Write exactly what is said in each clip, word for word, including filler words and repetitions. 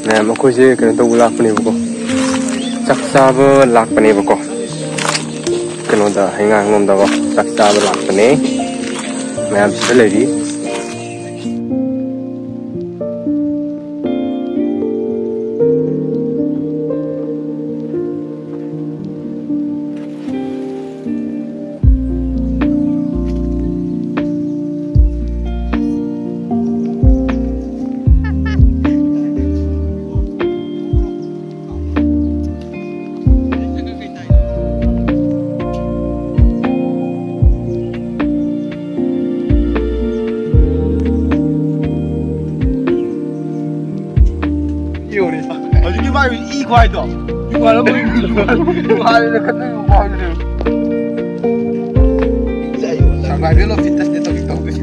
ꯃꯌꯥꯝ, ꯑꯩꯈꯣꯏꯁꯦ ꯀꯩꯅꯣ ꯇꯧꯕ ꯂꯥꯛꯄꯅꯦꯕꯀꯣ, ꯆꯥꯛ ꯆꯥꯕ ꯂꯥꯛꯄꯅꯦꯕꯀꯣ꯫ ꯀꯩꯅꯣꯗ, ꯍꯩꯉꯥꯡ ꯂꯣꯝꯗꯀꯣ ꯆꯥꯛ ꯆꯥꯕ ꯂꯥꯛꯄꯅꯦ꯫ ꯃꯌꯥꯝ ꯁꯤꯗ ꯂꯩꯔꯤ꯫ ꯍꯧꯖꯤꯛꯀꯤ ꯃꯥꯒꯤ ꯏ ꯈ꯭ꯋꯥꯏꯗꯣ꯫ ꯏ ꯈ꯭ꯋꯥꯏꯗꯣ꯫ ꯏ ꯈ꯭ꯋꯥꯏꯗꯣ ꯈꯠꯅꯕ ꯈ꯭ꯋꯥꯏꯗꯣ꯫ Survival of fittest ꯅꯦ ꯇꯧꯔꯤ ꯇꯧꯗꯣꯏꯁꯦ꯫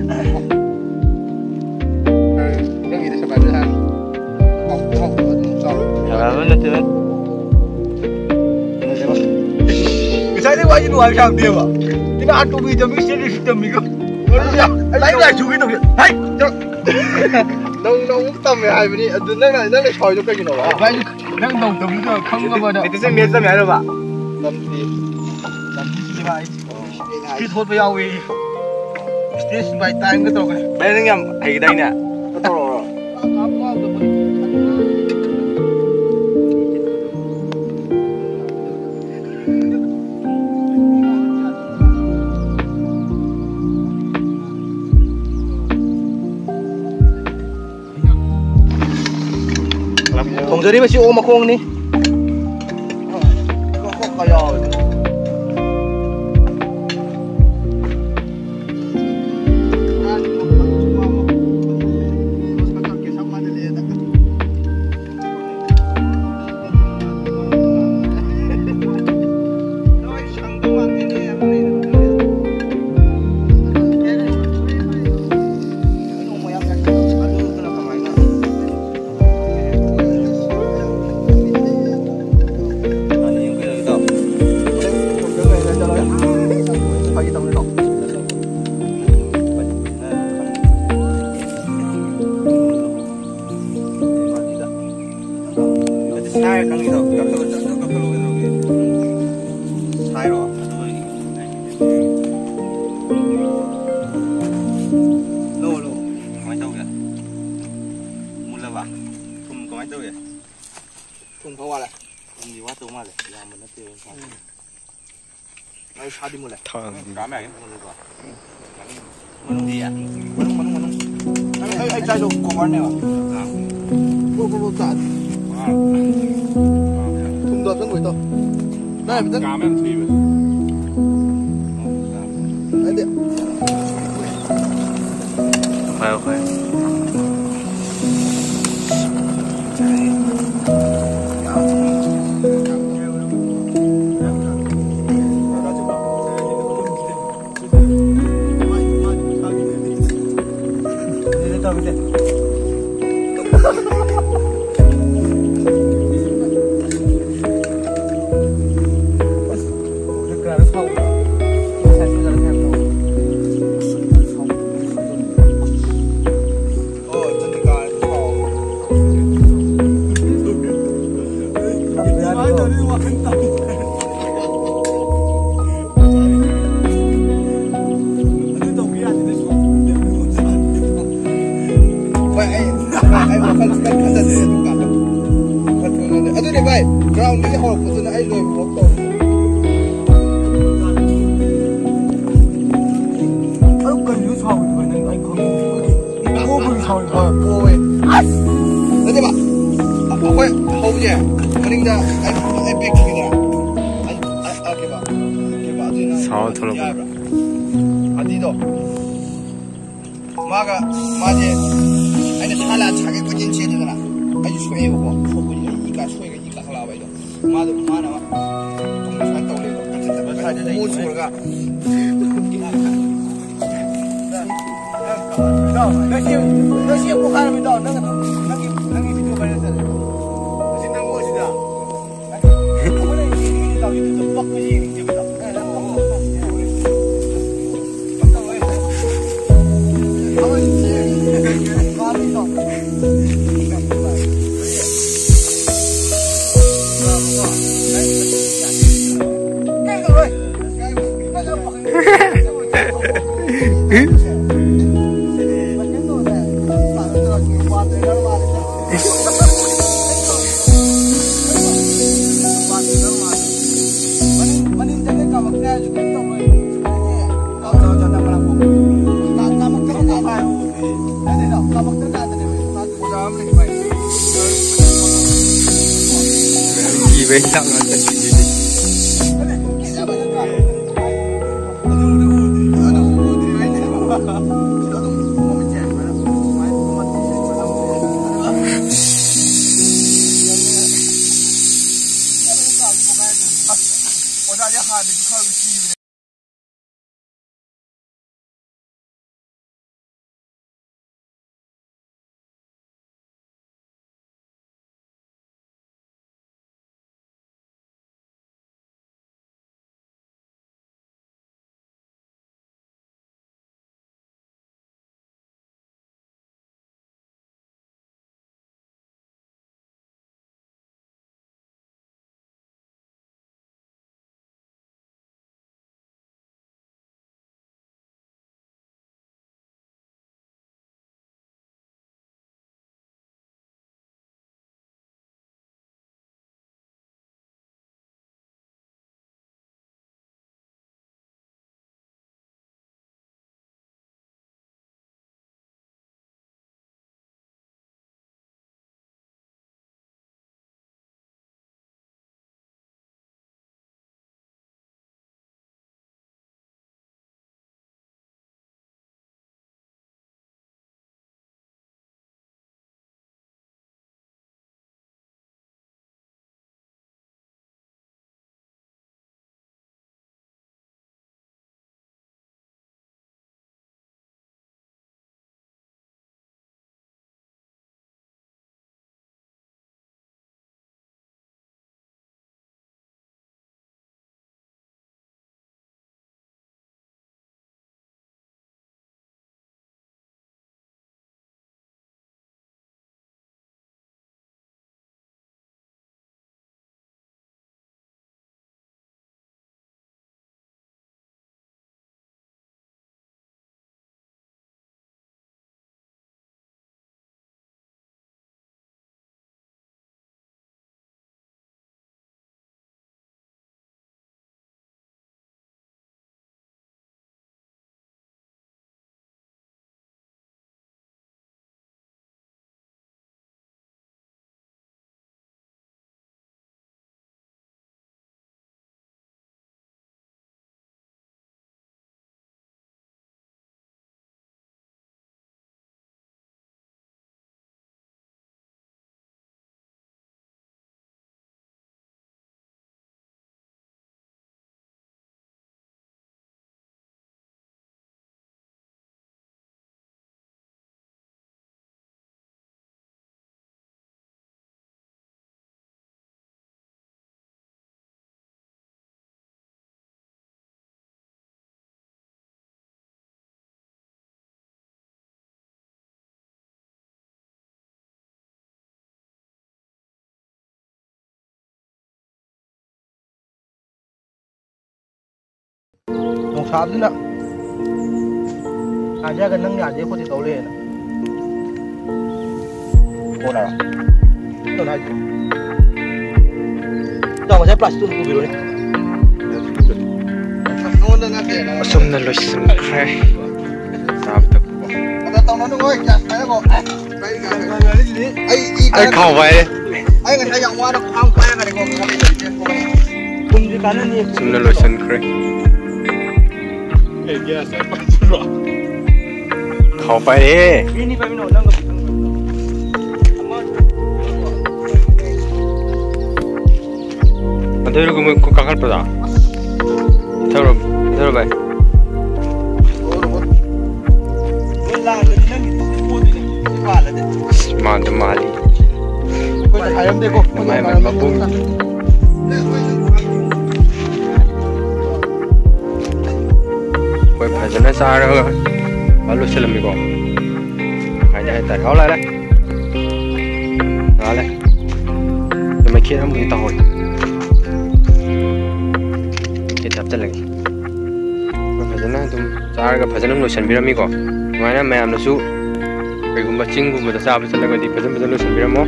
ꯅꯪꯒꯤꯗꯤ survival ꯍꯥꯏ꯫ ꯍꯥꯎ-, ꯍꯥꯎꯇꯕ ꯑꯗꯨꯝ ꯆꯥꯎ꯫ Survival ꯅꯠꯇꯦ, ꯅꯠꯇꯦ꯫ ꯉꯁꯥꯏꯗꯩ ꯋꯥꯔꯤ ꯅꯨꯡꯉꯥꯏꯕ ꯁꯥꯕꯅꯦꯕ꯫ ꯏꯅꯥ ꯑꯇꯣꯝꯕꯤ ꯇꯝꯃꯤ, ꯁꯤꯗꯤ ꯁꯤ ꯇꯝꯃꯤꯒ꯫ ꯂꯥꯏꯔꯤꯛ ꯂꯥꯏꯁꯨꯒꯤ ꯇꯧꯒꯦ꯫ ꯍꯥꯏ! ꯅꯧꯅ ꯑꯃꯨꯛ ꯇꯝꯃꯦ ꯍꯥꯏꯕꯅꯤ꯫ ꯑꯗꯨ ꯅꯪꯅ, ꯅꯪꯅ ꯁꯥꯎꯔꯤꯗꯣ ꯀꯩꯒꯤꯅꯣꯕ? ꯚꯥꯏ, ꯅꯪ ꯅꯧ ꯇꯝꯃꯤꯗꯣ ꯈꯪꯉꯕꯗ꯫ ꯃꯦꯠꯁ ꯇꯝꯃꯦ ꯍꯥꯏꯔꯕ? ꯇꯝꯗꯦ꯫ ꯇꯝꯗꯦ ꯚꯥꯏ꯫ ꯐꯤꯠ ꯍꯣꯠꯄ ꯌꯥꯎꯏ꯫ Stage by time ꯒ ꯇꯧꯔꯒ꯫ ꯚꯥꯏ, ꯅꯪ ꯌꯥꯝ ꯍꯩꯒꯗꯥꯏꯅꯦ? ꯇꯧꯔꯛꯑꯣꯔꯣ? ꯊꯣꯡꯖꯔꯤꯕꯁꯤ ꯑꯣꯛ ꯃꯈꯣꯡꯅꯤ꯫ ꯍꯥꯏꯔ ꯈꯪꯉꯤꯗꯣ꯫ ꯀꯛꯊꯠꯂꯣ, ꯆꯠꯂꯣ, ꯀꯛꯊꯠꯂꯣ, ꯀꯩꯗꯧꯔꯒꯦ? ꯍꯥꯏꯔꯣ꯫ ꯑꯗꯣ ꯑꯩ ꯂꯧ, ꯂꯧ꯫ ꯀꯃꯥꯏꯅ ꯇꯧꯒꯦ? ꯃꯨꯜꯂꯕ? ꯊꯨꯝ ꯀꯃꯥꯏꯅ ꯇꯧꯒꯦ? ꯊꯨꯝ ꯈꯔ ꯋꯥꯠꯂꯦ꯫ ꯊꯨꯝꯗꯤ ꯋꯥꯠꯇꯧ ꯃꯥꯜꯂꯦ꯫ ꯌꯥꯝꯕ ꯅꯠꯇꯦꯕ ꯁꯥ꯫ ꯎꯝ꯫ ꯑꯩ ꯁꯥꯗꯤ ꯃꯨꯜꯂꯦ꯫ ꯊꯥꯡ꯫ ꯀꯥꯝ ꯌꯥꯒꯦ? ꯃꯨꯜꯂꯦꯀꯣ꯫ ꯃꯅꯨꯡꯗꯤ ꯌꯥ-, ꯃꯅꯨꯡ, ꯃꯅꯨꯡ, ꯃꯅꯨꯡ꯫ ꯑꯩ, ꯑꯩ, ꯑꯩ ꯆꯥꯏꯗꯣ ꯀꯣꯕꯔꯅꯦꯕ꯫ ꯑꯥ꯫ ꯄꯣ, ꯄꯣ, ꯄꯣ ꯆꯥ-, ꯑꯥ꯫ ꯊꯨꯝꯗꯣ ꯍꯥꯞꯆꯟꯈꯣꯏ ꯇꯧ꯫ ꯅꯪ ꯍꯥꯏꯐꯦꯠꯇꯪ꯫ ꯀꯥꯝ ꯌꯥꯝ ꯊꯨꯏꯕ꯫ ꯍꯥꯏꯗꯤ꯫ ꯍꯣꯏ, ꯍꯣꯏ꯫ ꯚꯥꯏ, ꯑꯩ, ꯚꯥꯏ, ꯑꯩ ꯋꯥꯈꯜ ꯈꯤꯇꯪ ꯈꯟꯖꯗ꯭ꯔꯦ ꯑꯗꯨꯝ ꯀꯥꯟꯗ꯫ ꯋꯥꯈꯜ ꯈꯟꯖꯗ꯭ꯔꯦ꯫ ꯑꯗꯨꯅꯦ ꯚꯥꯏ, ꯒ꯭ꯔꯥꯎꯟꯗꯒꯤ ꯍꯧꯔꯛꯄꯗꯨꯅ ꯑꯩ ꯂꯣꯏꯕ ꯐꯥꯎ ꯇꯧꯔꯦ꯫ ꯑꯗꯨ ꯀꯔꯤꯅꯣ ꯁꯥꯎꯔꯤꯗꯣ ꯚꯥꯏ? ꯅꯪ ꯑꯩ ꯈꯪꯗꯦ꯫ ꯄꯣꯕꯒꯤ ꯁꯥꯎꯔꯤꯕ? ꯄꯣꯋꯦ꯫ ꯑꯁ! ꯅꯠꯇꯦꯕ, ꯑꯩꯈꯣꯏ ꯍꯧꯁꯦ ꯃꯅꯤꯡꯗ ꯑꯩ, ꯑꯩ ꯕꯦꯛ ꯊꯤꯒꯗ꯭ꯔꯥ? ꯑꯩ, ꯑꯩ, ꯑ, ꯀꯩꯕ? ꯀꯩꯕ? ꯑꯗꯨꯅ ꯁꯥꯎꯟ ꯊꯣꯛꯂꯛꯄꯗꯣ꯫ ꯌꯥꯕ꯭ꯔꯥ? ꯑꯗꯤꯗꯣ꯫ ꯃꯥꯒ, ꯃꯥꯁꯦ ꯑꯩꯅ ꯁꯥ ꯂꯥꯟ ꯁꯥꯒꯦ ꯀꯣꯏꯆꯦꯟ ꯆꯦꯜꯂꯤꯗꯅ꯫ ꯑꯩꯁꯨ ꯁꯣꯛꯑꯦꯕꯀꯣ꯫ ꯁꯣꯛꯄꯁꯦ ꯑꯩ ꯏ ꯀꯥ ꯁꯣꯏꯒ ꯏ ꯀꯥꯈꯠꯂꯛꯑꯕ ꯑꯩꯗꯣ꯫ ꯃꯥꯗꯣ, ꯃꯥꯅ ꯑꯃ ꯇꯨꯡꯗ ꯁꯨꯃꯥꯏꯅ ꯇꯧ ꯂꯩꯕ꯫ ꯀꯣꯛ ꯁꯣꯔꯒ꯫ ꯏꯇꯥꯎ, ꯅꯪ ꯁꯤ, ꯅꯪ ꯁꯤ ꯑꯃꯨꯛ ꯍꯥꯏꯔꯝꯃꯤ, ꯏꯇꯥꯎ꯫ ꯅꯪ ꯑꯗꯨꯝ, ꯅꯪꯒꯤ, ꯅꯪꯒꯤ ꯚꯤꯗꯤꯑꯣ ꯚꯥꯏꯔꯦꯜ ꯆꯠꯂꯦ꯫ ꯑꯁꯤ ꯅꯪꯕꯨ ꯑꯁꯤꯗ꯫ ꯑꯩꯈꯣꯏꯅ ꯌꯦꯡꯉꯤ, ꯏꯇꯥꯎ, ꯌꯨꯇ꯭ꯌꯨꯕꯇ ꯄꯛꯄꯁꯤ ꯌꯦꯡꯅꯤꯡꯗꯦꯕ, ꯏꯇꯥꯎ꯫ ꯕ꯭ꯔꯦꯛ ꯆꯥꯛ ꯉꯥꯛꯇ ꯁꯤꯖꯤꯜꯂꯤ꯫ ꯑꯣꯖꯥꯗꯤ ꯍꯥꯟꯅꯗꯤ ꯈꯔ ꯅꯨꯡꯁꯤꯕꯅꯦ꯫ ꯁꯥꯕꯗꯨꯅ ꯌꯥꯗꯦꯒ ꯅꯪ ꯌꯥꯗꯦ ꯈꯣꯠꯇꯦ ꯇꯧ ꯂꯩꯌꯦꯅ꯫ ꯀꯣꯟꯅꯔꯣ? ꯀꯩꯅꯣ ꯍꯥꯏꯁꯤꯕꯣ? ꯏꯇꯥꯎ, ꯉꯁꯥꯏ ꯄ꯭ꯂꯥꯁꯇꯤꯛꯇꯨ ꯑꯝꯇ ꯄꯨꯕꯤꯔꯣꯅꯦ꯫ ꯑꯁꯨꯝꯅ ꯂꯣꯏꯁꯤꯟꯈ꯭ꯔꯦ ꯆꯥꯕ ꯊꯛꯄ꯫ ꯑꯩ ꯈꯥꯎ ꯄꯥꯏꯔꯦ꯫ ꯑꯩ ꯉꯁꯥꯏ ꯌꯥꯝ ꯋꯥꯅ ꯈ꯭ꯋꯥꯡ ꯄꯥꯏꯔꯒꯅꯦꯀꯣ꯫ ꯁꯨꯝꯅ ꯂꯣꯏꯁꯤꯟꯈ꯭ꯔꯦ꯫ ꯈꯥꯎ ꯄꯥꯏꯔꯦ꯫ ꯑꯗꯨ ꯀꯥꯈꯠꯄꯗ ꯊꯧꯔꯣ, ꯊꯧꯔꯣ ꯚꯥꯏ꯫ ꯑꯁ, ꯃꯥꯟꯗ ꯃꯥꯜꯂꯤ꯫ ꯑꯩꯈꯣꯏꯅ ꯍꯥꯏꯔꯝꯗꯦꯀꯣ꯫ ꯅꯃꯥꯏ ꯃꯥꯏ ꯃꯄꯨꯝ꯫ ꯑꯩꯈꯣꯏ ꯐꯖꯅ ꯆꯥꯔꯒ ꯂꯣꯏꯁꯤꯜꯂꯝꯃꯤꯀꯣ꯫ ꯍꯥꯏꯗꯤ ꯍꯥꯏꯇꯥꯔꯦ꯫ ꯍꯥꯎ ꯂꯥꯛꯑꯦ꯫ ꯉꯥꯜꯂꯦ꯫ ꯃꯩꯈꯦꯠ ꯑꯃꯕꯨꯗꯤ ꯇꯧꯍꯧꯔꯤ꯫ ꯃꯩꯈꯦꯠ ꯍꯥꯞꯆꯤꯜꯂꯒꯦ꯫ ꯑꯩꯈꯣꯏ ꯐꯖꯅ ꯑꯗꯨꯝ ꯆꯥꯔꯒ ꯐꯖꯅ ꯂꯣꯏꯁꯤꯟꯕꯤꯔꯝꯃꯤꯀꯣ꯫ ꯑꯗꯨꯃꯥꯏꯅ ꯃꯌꯥꯝꯅꯁꯨ ꯀꯩꯒꯨꯝꯕ ꯆꯤꯡꯒꯨꯝꯕꯗ ꯆꯥꯕ ꯆꯠꯂꯒꯗꯤ ꯐꯖꯅ ꯐꯖꯅ ꯂꯣꯏꯁꯤꯟꯕꯤꯔꯝꯃꯣ꯫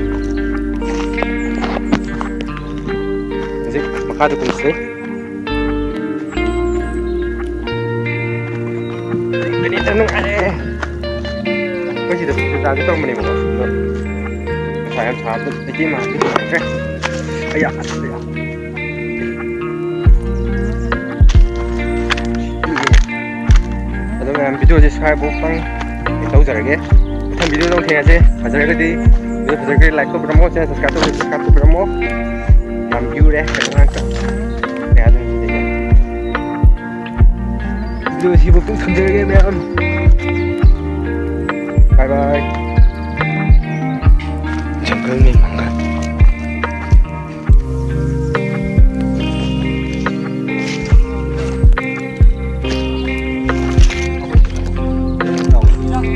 ꯍꯧꯖꯤꯛ ꯃꯈꯥꯗ ꯀꯨꯝꯁꯤ꯫ ꯒꯥꯔꯤꯗ ꯅꯨꯡꯉꯥꯏꯔꯦ꯫ ꯑꯩꯈꯣꯏ ꯁꯤꯗ ꯆꯥꯒꯦ ꯇꯧꯔꯝꯕꯅꯦꯕꯀꯣ, ꯑꯗꯣ ꯅꯨꯡꯁꯥ ꯌꯥꯝ ꯁꯥꯕꯗꯨꯗ ꯂꯩꯇꯦ ꯃꯥꯟꯕꯗꯤ ꯅꯨꯡꯉꯥꯏꯇ꯭ꯔꯦ꯫ ꯑꯩꯌꯥ, ꯑꯁ, ꯑꯩꯌꯥ꯫ ꯑꯗꯣ ꯃꯌꯥꯝ, ꯚꯤꯗꯤꯑꯣꯁꯦ ꯁ꯭ꯋꯥꯏꯐꯥꯎꯇꯪ ꯇꯧꯖꯔꯒꯦ꯫ ꯃꯊꯪ ꯚꯤꯗꯤꯑꯣꯗ ꯑꯃꯨꯛ ꯊꯦꯡꯅꯁꯦ꯫ ꯐꯖꯔꯒꯗꯤ, ꯚꯤꯗꯤꯑꯣ ꯐꯖꯔꯒꯗꯤ ꯂꯥꯏꯛ ꯇꯧꯕꯤꯔꯝꯃꯣ, ꯆꯦꯅꯦꯜ ꯁꯕꯁꯀ꯭ꯔꯥꯏꯕ ꯇꯧꯕꯤꯔꯝꯃꯣ, ꯁꯕꯁꯀ꯭ꯔꯥꯏꯕ ꯇꯧꯕꯤꯔꯝꯃꯣ꯫ ꯌꯥꯝ ꯚ꯭ꯌꯨꯔꯦ ꯀꯩꯅꯣ ꯉꯥꯛꯇ꯫ ꯀꯌꯥꯗꯅꯣ ꯁꯤꯗꯩꯗ? ꯚꯤꯗꯤꯑꯣ ꯁꯤꯕꯨꯛꯇꯪ ꯊꯝꯖꯔꯒꯦ ꯃꯌꯥꯝ꯫ ꯕꯥꯏ ꯕꯥꯏ꯫ ꯖꯪꯒꯜ ꯃꯦꯟ ꯃꯪꯒꯜ꯫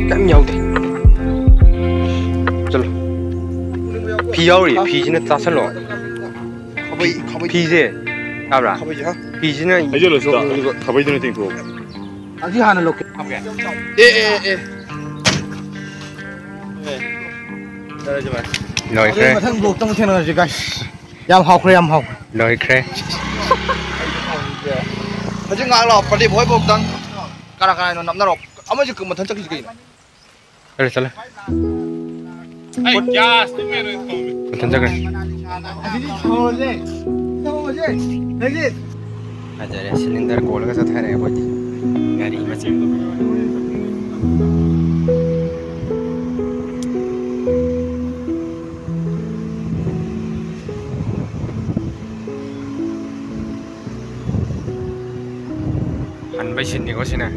ꯀꯩꯝ ꯌꯥꯎꯗꯦ꯫ ꯆꯠꯂꯣ꯫ ꯐꯤ ꯌꯥꯎꯔꯤ, ꯐꯤꯁꯤꯅ ꯆꯥꯁꯜꯂꯣ꯫ ꯈꯥꯕꯩ, ꯈꯥꯕꯩ꯫ ꯐꯤꯁꯦ, ꯇꯥꯕ꯭ꯔꯥ? ꯈꯥꯕꯩꯁꯦ, ꯍꯥ? ꯐꯤꯁꯤꯅ ꯍꯩꯖꯜꯂꯣ ꯁꯤꯗ꯫ ꯌꯣꯠꯂꯒ ꯈꯥꯕꯩꯗꯨꯅ ꯇꯤꯡꯊꯣꯛꯑꯣ꯫ ꯑꯁꯤ ꯍꯥꯟꯅ ꯂꯧꯀꯦ꯫ ꯑꯦ, ꯑꯦ, ꯑꯦ, ꯑꯦ꯫ ꯑꯦ꯫ ꯌꯥꯔꯦ, ꯌꯥꯔꯦ꯫ ꯂꯣꯏꯈ꯭ꯔꯦ꯫ ꯑꯗꯨꯗꯤ ꯃꯊꯪ vlogꯇ ꯑꯃꯨꯛ ꯊꯦꯡꯅꯔꯁꯤ, guys꯫ ꯌꯥꯝ ꯍꯥꯎꯈ꯭ꯔꯦ, ꯌꯥꯝ ꯍꯥꯎꯈ꯭ꯔꯦ꯫ ꯂꯣꯏꯈ꯭ꯔꯦ꯫ ꯍꯧꯖꯤꯛ ꯉꯥꯏꯍꯥꯛ ꯂꯥꯛꯑꯣ, ꯄ꯭ꯔꯗꯤꯞ ꯍꯣꯏ vlogꯇꯪ꯫ ꯀꯅꯥ ꯀꯅꯥꯅꯣ ꯅꯞꯅꯔꯣ꯫ ꯑꯃꯁꯨ ꯃꯊꯟ ꯆꯠꯈꯤꯁꯤ ꯀꯩꯅꯣ? ꯆꯠꯂꯦ, ꯆꯠꯂꯦ꯫ ꯑꯩ gas ꯇꯨ ꯃꯦꯟ ꯑꯣꯏꯅ ꯊꯝꯃꯦ꯫ ꯃꯊꯟ ꯆꯠꯈ꯭ꯔꯦ꯫ ꯑꯁꯤꯗꯤ ꯊꯧꯔꯁꯦ꯫ ꯊꯧꯔꯁꯦ꯫ ꯍꯧꯖꯤꯛ꯫ ꯐꯖꯔꯦ, cylinder ꯀꯣꯜꯂꯒ ꯆꯠꯊꯔꯦ ꯑꯩꯈꯣꯏꯗꯤ꯫ ꯒꯥꯔꯤ ꯃꯆꯤꯟ꯫ ꯍꯟꯕꯩ ꯁꯤꯟꯅꯤꯀꯣ ꯁꯤꯅ꯫